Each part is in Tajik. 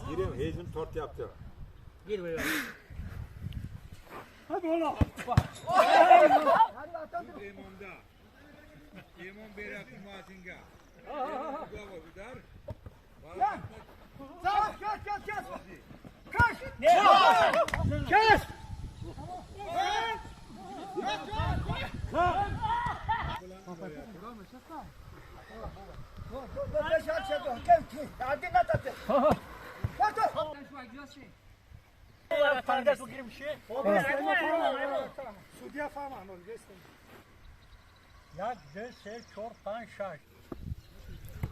Girem, hezim tort yaptı. Gir böyle. Hadi oğlum. Emonda. Emon beryapti mashinga. Ular. Kes, kes, kes. Kes. Kes. Як, ду, се, чор, панҷ, шаш. О.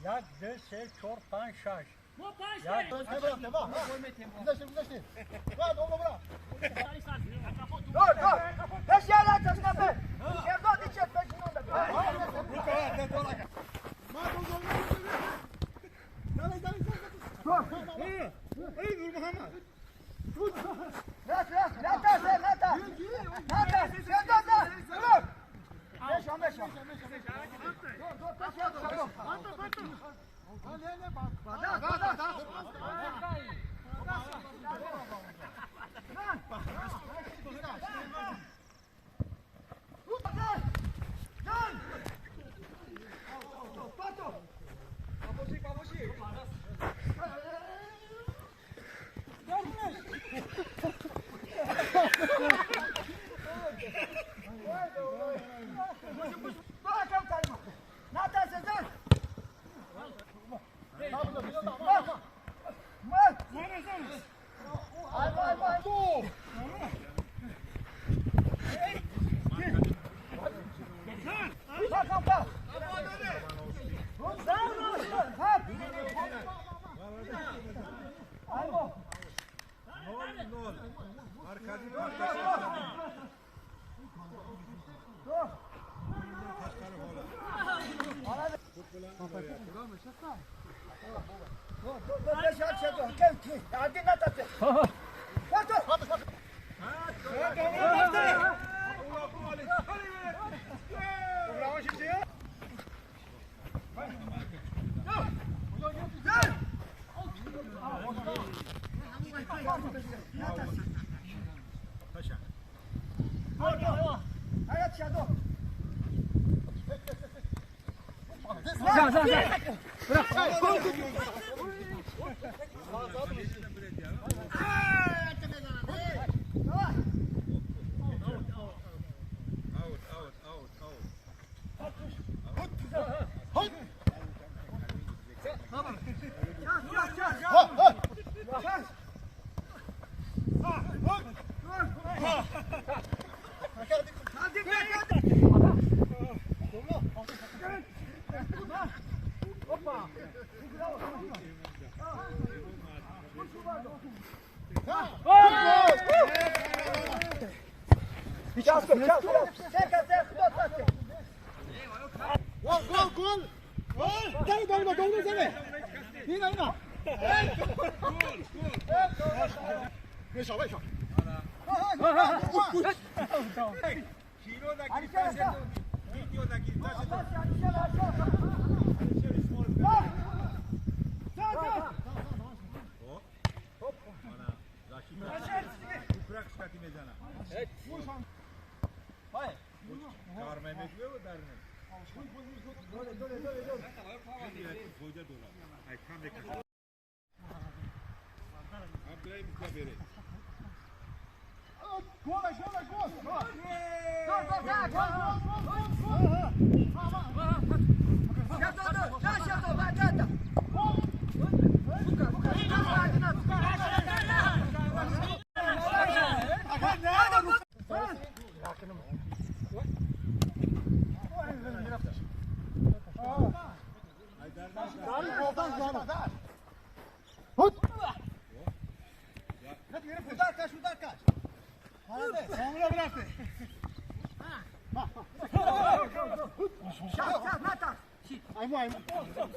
Як, ду, се, чор, панҷ, шаш.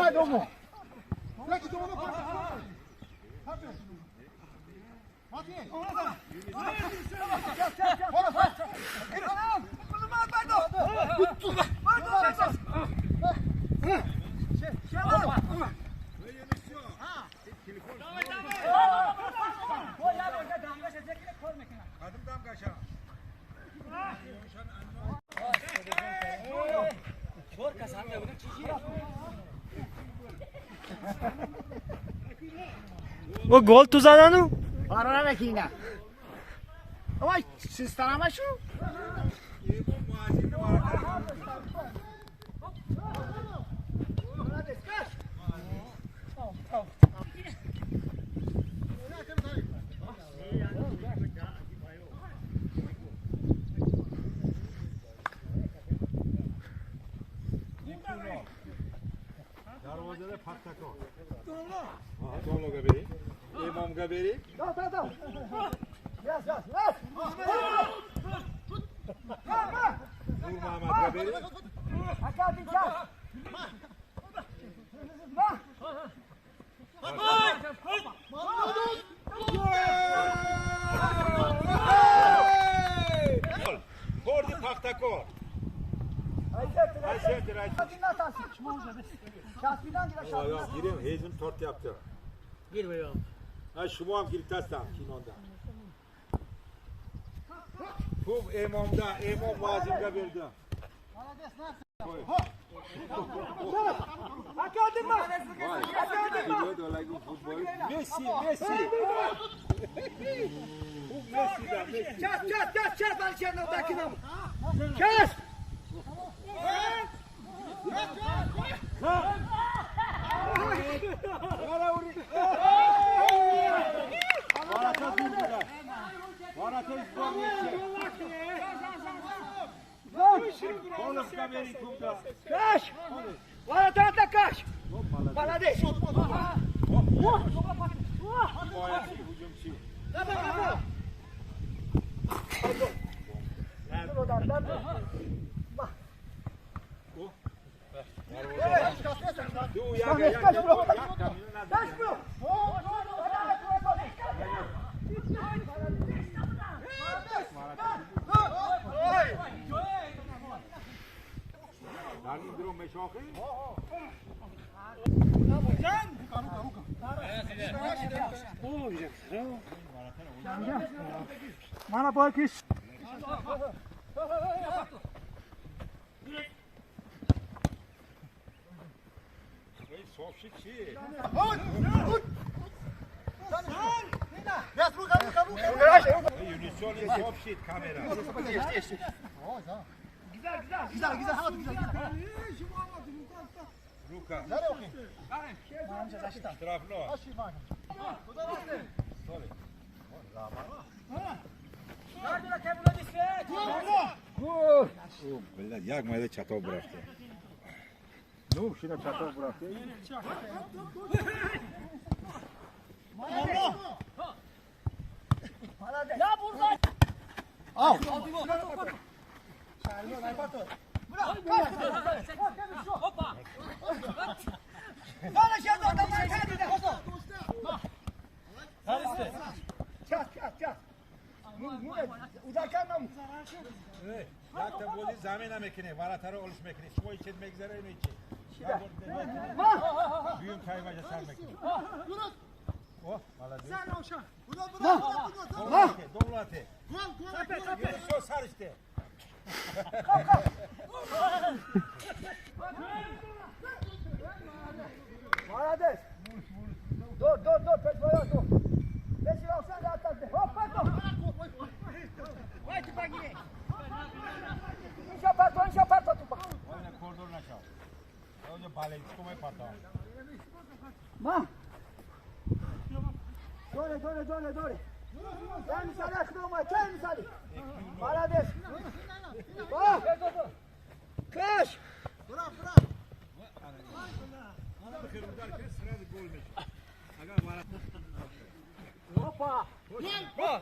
0-0. Markaziy O gol tuzadanı? Barona nakina. Vay, sistana şu. Darvozada Paxtakor. Domlaga bering. Imomga bering. Da. Yaz. Nur Muhammadga bering. Aka dikkat. Xo'rdi Paxtakor. Girim, hezim tortyapti. Ha, shumi ham giribtasam kinonda. Pum imomda, imom muazzinga berdi. Messi, Messi. Pum Messi da, Messi. Kes, Alişer'in odakına. Kes! Kaç! Varata kaç! Молодец! Mana boy kish. Як майда чато бурафте. Ну, шина чато бурафте. Ya burada. Al. Якта боли замена мекунӣ, варатаро олиш мекунӣ. Шумо ичед мегзара ино ичед. Дуюм таймаҷа сар мекунӣ. О, молодец. Довлате. Всё, сар иште. Молодец. До, до, до, петвоя, до. Ma. Dole, dole, dole, dole. Молодец. Клеш. Опа. Опа.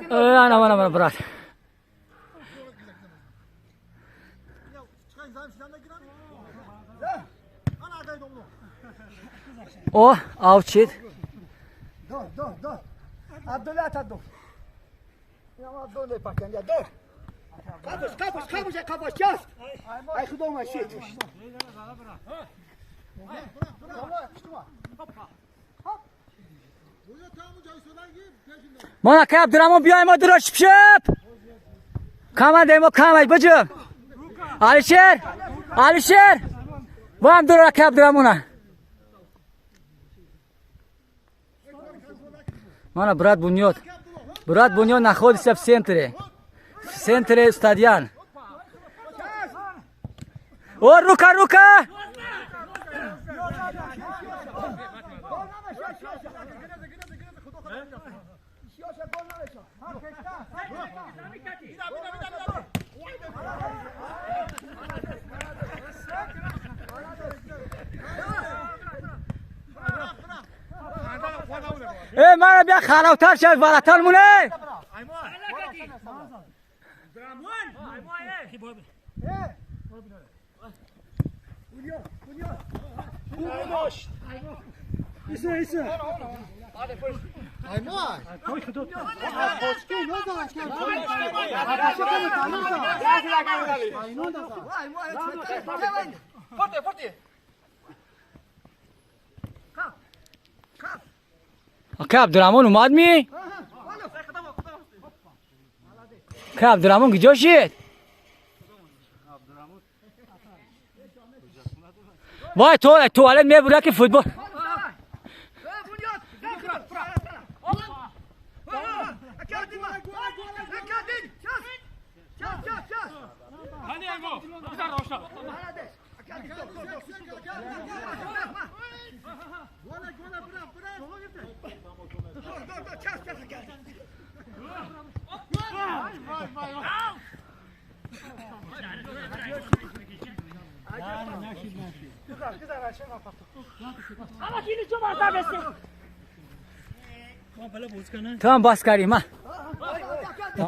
Ана, брат. О, аучит. До. Абдулла тадо. Я Абдулла пакенда до. Капуш, час. Ай худо машит. Мана кай Абдурахмон биёй мо дуро шипшип. Камаде мо камай баҷу. Алишер! Алишер! Вам дуро кай Абдурахмона. Мана брат Бунёд. Брат Бунёд находится в центре. В центре стадион. О, рука, рука! Эй, мана бия харавтар шав, варатар муне! Ака Абдурахмон омад ми? Ака Абдурахмон куҷо шид? Вай, туалет мебуря ки футбол. Tamam, бас карим, ма.